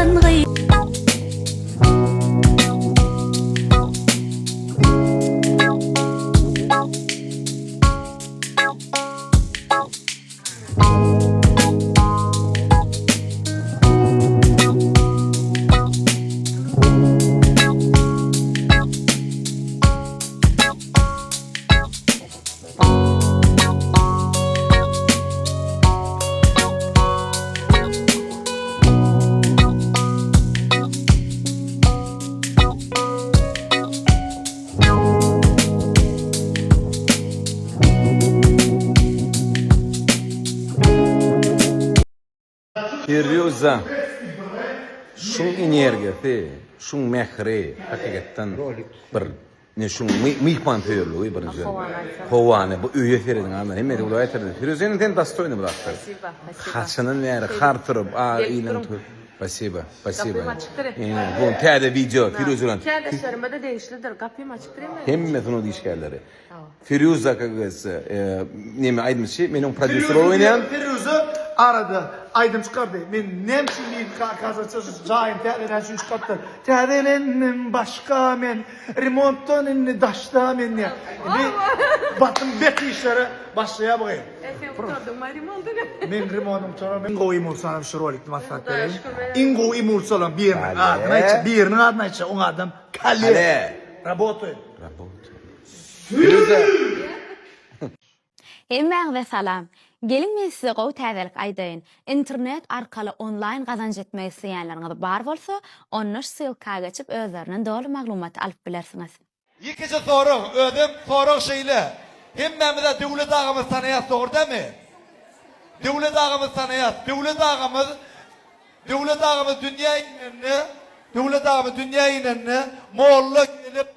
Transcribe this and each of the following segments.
Tapan gyz. Firýuza şuň energiýasy, şuň mähri hakykatdan bir ne şuň myhmansöýerligi birinjiden. Howany bu öýe serediň adamlar hemmesi uly aýtardy. Firýuza indi sen dostoýny bu zatlar. Haçandan bäri har turup a iliň Spasiba, spasiba. Gapym açykdyr. Bu täze wideo Firýuza bilen. Kärdeşlerime-de degişlidir. Gapym açykdyr hemme. Hemme sungat işgärleri. Firýuza как говорится, neme aýdymçy, men oň prodýuser bolup oýnaýan. Firýuza arada aýdym çykardy. Men näme üçin diýip kakaza jaýyny täzeläni üçin çykarypdyr. Täzelendim başga men, remontdan indi daşda men diýýär. Indi basym bet işlere başlaýar bu gyz. E sen gutardyňmy remontyny? Men remontym gutaran. Iň gowy emulsiýany şu rolikde maslahat bereýin. Iň gowy emulsiýalaryň biriniň adyny aýtjak, biriniň adyny aýtjak, oň adam Kale. Rabotaýyn. Rabotaýyn. Firuze. Hemmäňize salam. Geliň men size gowy täzelik aýdaýyn. Internet arkaly onlaýn gazanç etmek isleýänleriňiz bar bolsa, onda şu ssylka geçip özlerinden doly maglumaty alyp bilersiňiz. Ýekeje sorag, özem sorag şeýle, hemmämiz-ä Döwlet agamyzy tanaýas dogry dämi? Döwlet agamyzy tanaýas. Döwlet agamyz Döwlet agamyz dünýä inende, Döwlet agamyz dünýä inende molla gelip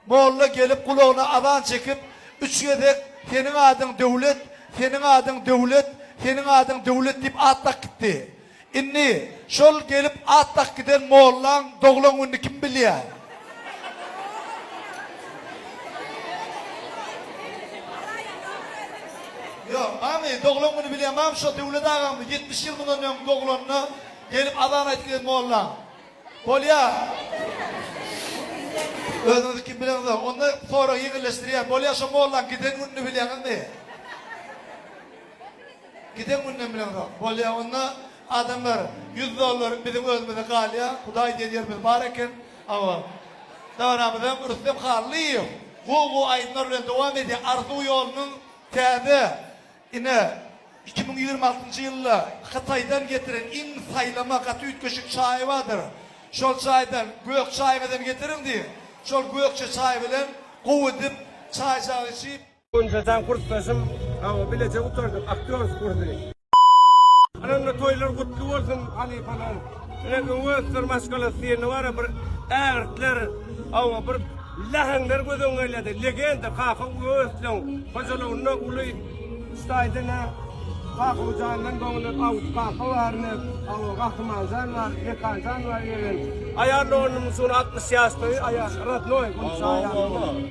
Molla gelip gulagyna azan çekip, üç gezek Seniň adyň Döwlet, seniň adyň Döwlet, seniň adyň Döwlet diýip at dakyp gitdi. Indi, şol gelip at dakyp giden mollaň doglan gününi kim bilýär? Ýok, mamy, doglan güni bilýän, mamy şo Döwlet agamyz 70 ýyl mundan öň doglanda gelip azan aýdyp giden mollaň. Bolýa. Özüňizi kim bileňizok. Onda soragy ýeňilleşdirýän. Bolýa şo mollaň giden gününi bilýäňizmi? Giden gününem bileňizok. Bolýa onda adamlar ýüz dollar biziň özümize galýa. Hudaý diýen ýerimiz bar eken. Hawa. Dabaramyzam Rüstem Hallyýew gowy gowy aýdymlar bilen dowam edýär. Arzuw ýolunyň täze Ine, 2026-njy ýylda Hytaýdan getiren iň saýlama gaty üýtgeşik çaýy bardyr. Şol çaýdan gök çaýyňyzam getiriň diýiň. Şol gökje çaý bilen gowy edip çaýjagaz içip. Gunçajan kursdaşym hawa bileje gutardyk aktýorsk kursy. Ynamly toýlar gutly bolsun halypalar. Ine öňe ösdür maşgalasy diýende bara bir ägirtler hawa bir Läheňler göz öňüňe gelýärdi. Legenda Kaka Öwezowyň hojalygynda uly ştaýda nä Kakajandan doňuny Awut kaka bar ne Awa Gahrymanjan bar, Mekanjan bar ýegen. Aýal doganymyň şu gün 60 ýaşda aýal rodnoý Gunça aýal doganym.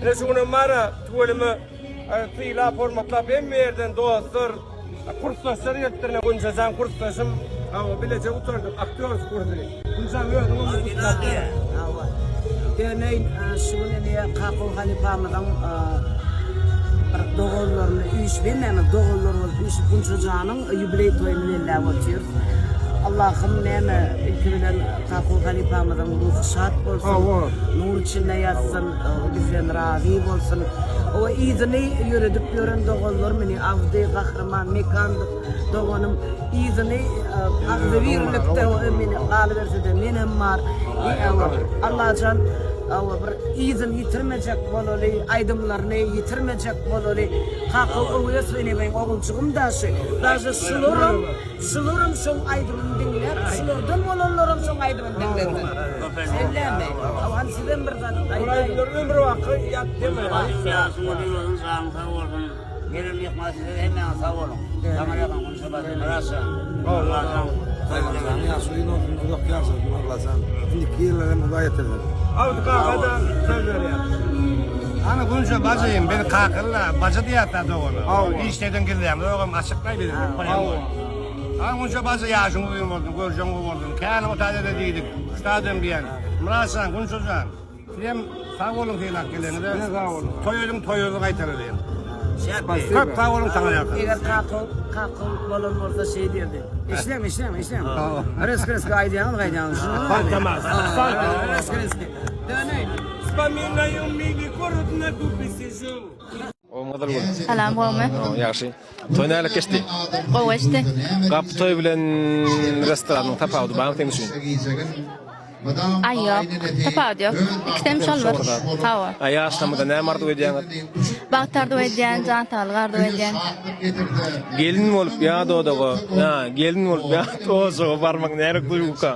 Ine şu günem bara tüweleme sylap hormatlap hemme ýerden dostlar Kursdaşlar gelipdir ine Gunçajan kursdaşym. Hawa bileje gutardyk aktýorsk kursy. Gunçam özüň ömür gutlap ber. Hawa. Ýöne şu gün ine Kakow halypamyzyň bir doganlaryny üýşüp hemmämiz doganlar bolup üýşüp Gunçajanyň ýubileý toýuny belläp otyrys. Allahym näme ilki bilen Kakow halypamyzyň ruhy şat bolsun. Nur içinde ýatsyn, bizden razy bolsun. O yzyny ýöredip ýören doganlar meni Abdy, Gahryman, Mekan doganym yzyny agzybirlikde meni galyberse-de menem bar. Allajan bir yzyny ýitirmejek bolaly, aýdymlaryny ýitirmejek bolaly. Kaka Öwezow ine meň oguljygym daşy. Daşy şularam Şularam şoň aýdymyny diňläp, şulardan bolanlaram şoň aýdymyny diňlesin. Şeýlemi? Hany sizem bir zat aýdaýyň. Ol aýdymlar ömür baky ýat deme. Ýaşyň uzyn bolsun, janyň sag bolsun. Gelen myhman size hemmäňiz sag boluň. Saňa ýakyn Gunça bajy, Myrat jan. Allajan. Janyň ýagşy uzyn bolsun, uzak ýaşasyn Allajan. Indiki ýyllar hem Hudaý ýetirsin. Abdy kaka-da söz berýär. Ana Gunça bajym, biz kakaly bajy diýýäs-dä dogana. Hiç ýerden gizlämzogam, açyklaý biz. Aň Gunça bajy ýaşyň uzyn bolsun, görjeň gowy bolsun. Kän otagda diýdik. Stadion diýen. Myrat jan, Gunça jan. Sizem sag boluň sylap geleniňize. Size sag boluň. Toý ediň, toýuňyzy gaýtaralyň. Köp sag boluň saňa ýalkasyn. Eger kakow, kakow bolan bolsa şeý diýerdi. Eşidäňmi, eşidäňmi, eşidäňmi? Reski reski aýdýaňyz, gaýdýaňyz. Fantomas. Reski reski. Döneýin. Wspominaю mili gorod na gubie sižu. Salam gowmy? Ýagşy. Toý nähili geçdi? Gowy geçdi. Gapy toý bilen restoranyň tapawudy barmy seň üçin? Aý ýok. Tapawudy ýok. Ikisem şol bir. Hawa. A ýaşlamada näme arzuw edýäňiz? Bagt arzuw edýän, jan saglyk arzuw edýän. Gelin bolup ýat odaga, ýa gelin bolup ýat ojaga barmak nähili duýguka?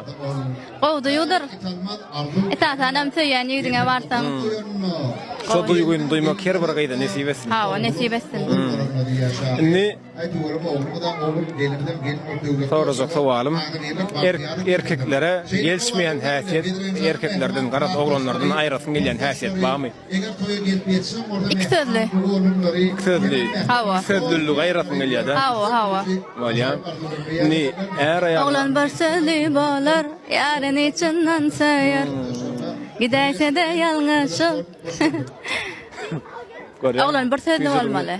Gowy duýgudyr. Esasanam söýýän ýigidiňe barsaň. Şo duýgyny duýmak her bir gyza nesip etsin. Hawa, nesip etsin. Indi sorajak sowalym, erkeklere gelişmeýän häsiýet, erkeklerden, garaz oglanlardan aýrasyň gelýän häsiýet barmy? Iki sözli. Iki sözli. Hawa. Iki sözlüligi aýrasyň gelýär-dä? Hawa, hawa. Bolýa. Indi är-aýal. Oglan bir sözli bolar, ýaryny çyndan söýer. Gidäýse-de ýalňyşyp. Görýäňmi? Oglan bir sözli bolmaly.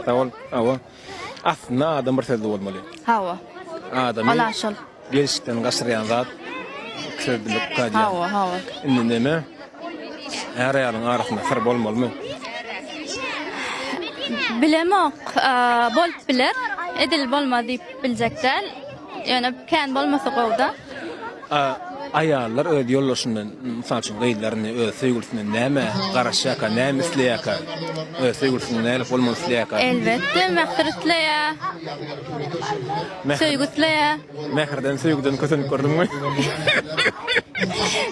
Sag bol. Hawa. Aslynda adam bir sözli bolmaly. Hawa. Adamy Ola şol. gelşikden gaçyrýan zat sözlülük diýýär. Hawa, hawa. Indi neme? Är-aýalyň arasynda syr bolmalymy? Bilemok, bolup biler. Edil bolmaz diýip biljek däl. Ýöne kän bolmasa gowy-da. Aýallar öz ýoldaşyndan, mysal üçin, gyzlar indi öz söýgülisinden nämä garaşýarka, näme isleýärka? Öz söýgülisiniň nähili bolmagyny isleýärka? Elbetde, mähir isleýär. Söýgi isleýär. Mähirden, söýgüden kösenip gördüňmi?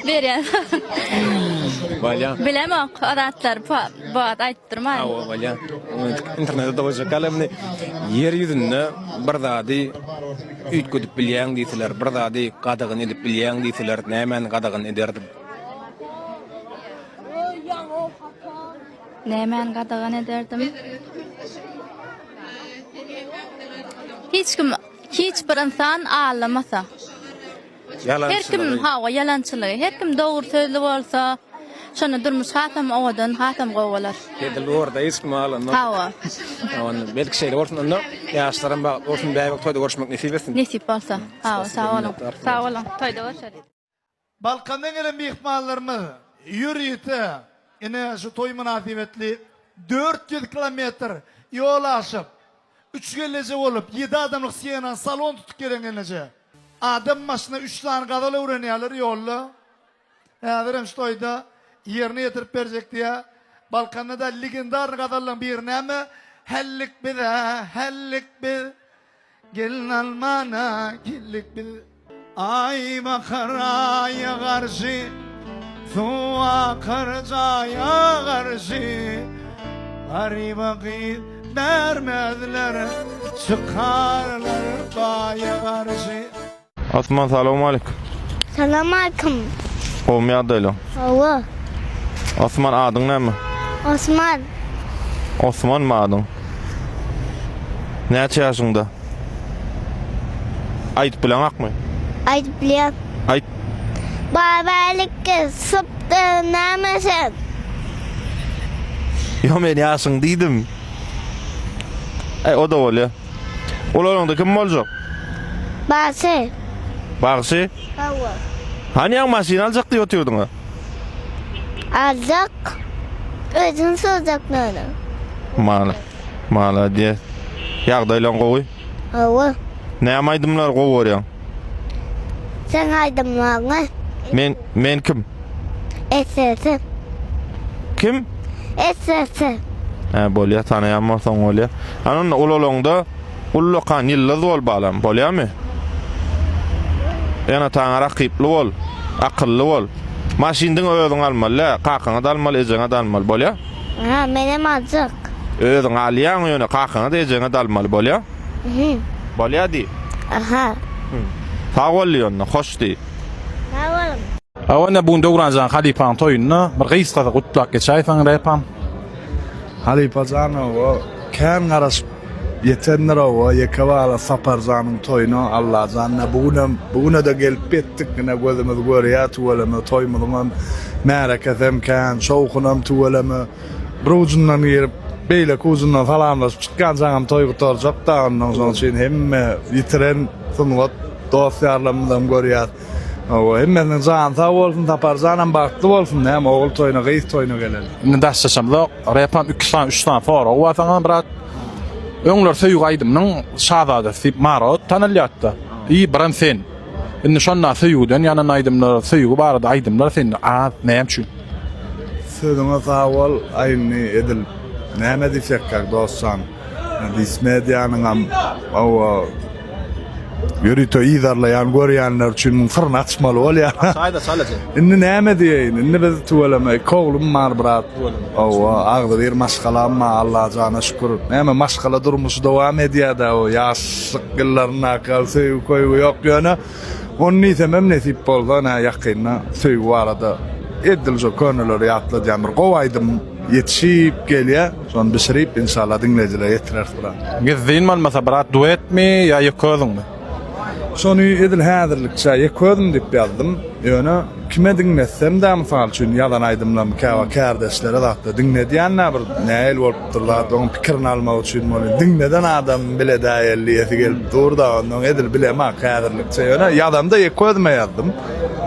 Berýän. Bolýa. Bilemok, o zatlary bu wagt aýdyp durmaýyn. Hawa, bolýa. Internetde doljak ýaly indi ýer ýüzünde bir zady üýtgedip bilýäň diýseler, bir zady gadagan edip bilýäň diýseler, nämäni gadagan ederdiň? Nämäni gadagan ederdim? Hiç kim, hiç bir ynsan aldamasa. Her kim, hawa, ýalançylygy. Her kim dogry sözli bolsa, şonda durmuş hasam owadan, hasam gowy bolar. Edil bu barada hiç kim aldanmaz. Hawa. Onda belki şeýle bolsun onda. Ýaşlaram bagtly bolsun, bäbek toýda görüşmek nesip etsin. Nesip bolsa. Hawa, sag boluň. Sag boluň. Toýda görşeris. Balkandan gelen myhmanlarymyz ýörite ine şu toý mynasybetli 400 kilometr ýol aşyp, üç gelneje bolup, ýedi adamlyk Sienany salon tutup gelen gelneje. Adam başyna üç sany gazal öwrenýärler ýolda. Häzirem şu toýda ýerine ýetirip berjek diýýär. Balkanda-da legendarny gazallaryň biri näme? Hällik biz-ä, hällik biz. Gelin almana geldik biz. Aý bakar aýa garşy, Suw akar jaýa garşy. Garyba gyz bermezler, Çykarlar baýa garşy. Osman salowmalik. Salowmalikim. Gowmy ýagdaýlaň? Gowy. Osman adyň näme? Osman. Osmanmy adyň? Näçe ýaşyňda? Aýdyp bileňakmy? Aýdyp bilýän. Aýt. Babalikge sypdy näme sen? Ýo men ýaşyň diýdim. Äý o-da bolýa. Ulanyňda kim boljak? Bagşy. Bagşy? Hawa. Hany ýaňy maşyn aljak diýip otyrdyň-a? Aljak. Özüň sorjak näme? Mala. Malades. Ýagdaýlaň gowy? Hawa. Näme aýdymlary gowy görýäň? Seň aýdymlaryňy. Men men kim? Esesi. Kim? Esesi. Hä, bolýa, tanaýan bolsaň bolýa. Ana onda ulalaňda ullakan ýyldyz bol balam, bolýamy? Ene-ataňa rakyply bol, akylly bol. Maşyn diňe özüň almaly dä, kakaňa-da almaly, ejeňe-de almaly, bolýa? Hä, menem aljak. Özüň alýaň ýöne kakaňa-da ejeňe-de almaly, bolýa? Mhm. Bolýa diý. Aha. Sag bol diý onda, hoş diý. Sag boluň. Hawa ine bu gün Döwranjan halypaň toýunda bir gysgaça gutlap geçäýseň repam. Halypajan owo kän garaşyp. ýetendir hawa ýeke bala Saparjanyň toýuna Allajan ine bu günem bu güne-de gelip ýetdik ine gözümiz görýär tüweleme toýumyzyňam märekesem kän şowhunam tüweleme bir ujundan girip beýleki ujundan salamlaşyp çykýançaňam toý gutarjak da ondan şonuň üçin hemme ýitiren sungat dost-ýarlarymyzam görýäs. Hawa, hemmesiniň jany sag bolsun, Saparjanam bagtly bolsun, näme ogul toýuna, gyz toýuna geleli. Indi daşlaşamzok. Repam 2 sany, 3 sany sorag bar saňa brat. Öňler söýgi aýdymynyň şazadasy diýip Maro tanalýardy. I biram sen. Indi şonda söýgüden ýanan aýdymlar, söýgi barada aýdymlar sende az. Näme üçin? Sözüňe sag bol, aý indi edil näme diýsekkäk dostjan. Dismedianyňam hawa ýörite yzarlaýan görýänler üçin muň syryny açmaly bolýar. Açaýda çalaja. Indi näme diýeýin? Indi biz tüweleme iki oglum bar brat. Hawa, agzybir maşgalam bar Allajana şükür. Näme maşgala durmuşy dowam edýär-dä o ýaşlyk ýyllaryndaky ýaly söýgi köýgi ýok ýöne ony diýsemem nesip bolsa ine ýakynda söýgi barada edil şo köneleri ýatladýan bir gowy aýdym ýetişip gelýär. Şony bişirip inşallah diňleýjilere ýetireris brat. Gizlin bolmasa brat duetmi ýa ýeke özüňmi? Şony edil häzirlikçe ýeke özüm diýip ýazdym. Ýöne kime diňletsem-dä mysal üçin ýazan aýdymlarymy käwagt kärdeşlere zatlar diňledýän-dä bir nähili bolupdyr zat oň pikirini almak üçin bolýar. Diňleden adam biledäýeli diýesi gelip dur-da onnoň edil bilemok häzirlikçe. Ýöne ýazamda ýeke özüme ýazdym.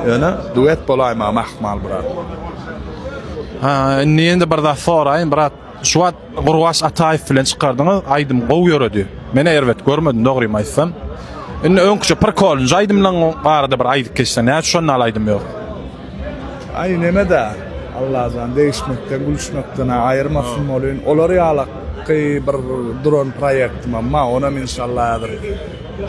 Ýöne duet bolaýmagam ahmal brat. Ha, indi ýene bir zat soraýyn, brat. Şu wagt Gurbaş Ataýew bilen çykardyňyz, aýdym gowy ýöredi. Men erbet görmedim, dogrymy aýtsam. Indi öňküçe prkolynjy aýdymlaryň barada bir aýdyp geçseň, näme üçin şonda aýdym ýok? Aý neme-dä, Allajan degişmekden, gülüşmekden-ä aýyrmasyn bolyn. Olar ýalaky bir duran proýektimem bar, onam inşallah häzir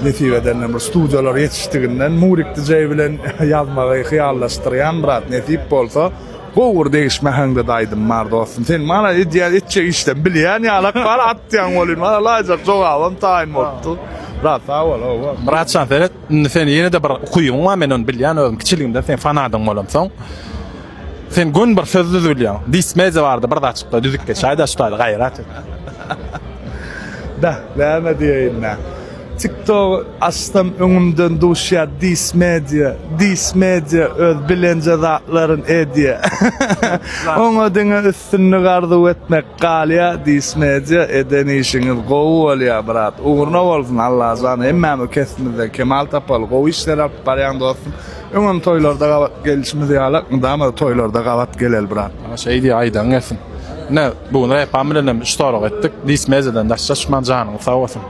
nesip edenden bir studiýalar ýetişdiginden Murik DJ bilen ýazmagy hyýallaşdyrýan brat, nesip bolsa. Gowy bir degişme äheňde-de aýdym bar dostum. Sen mana edýän etjek işden bilýän ýalak bar atýaň welin mana laýyjak jogabam taýyn bolupdy. Brat sag bol hawa. Myratjan seret indi sen ýene-de bir ukybyň bar men ony bilýän özüm kiçiligimden seň fanadyň bolamsoň. Sen gön bir söz düz bilýäň. Dismedia barada bir zatjykda düzüp geçäýdä şu taýda gaýrat et. Beh näme diýeýin-dä. Tiktogy açsam öňümden duşýar Dis media, Dis media öz bilenje zatlaryn edýä. Oňa diňe üstünlik arzuw etmek galýa Dis media eden işiňiz gowy bolýa brat ugruna bolsun Allajan hemmämiz kesbimizden kemal tapaly gowy işler alyp barýaň dostum öňem toýlarda gabat gelişimiz ýaly mydama toýlarda gabat geleli brat. Şeý diý aýdaň gelsin. Ine bu gün Repam bilenem üç sorag etdik. Dis mediadan daşlaşman janyňyz sag bolsun.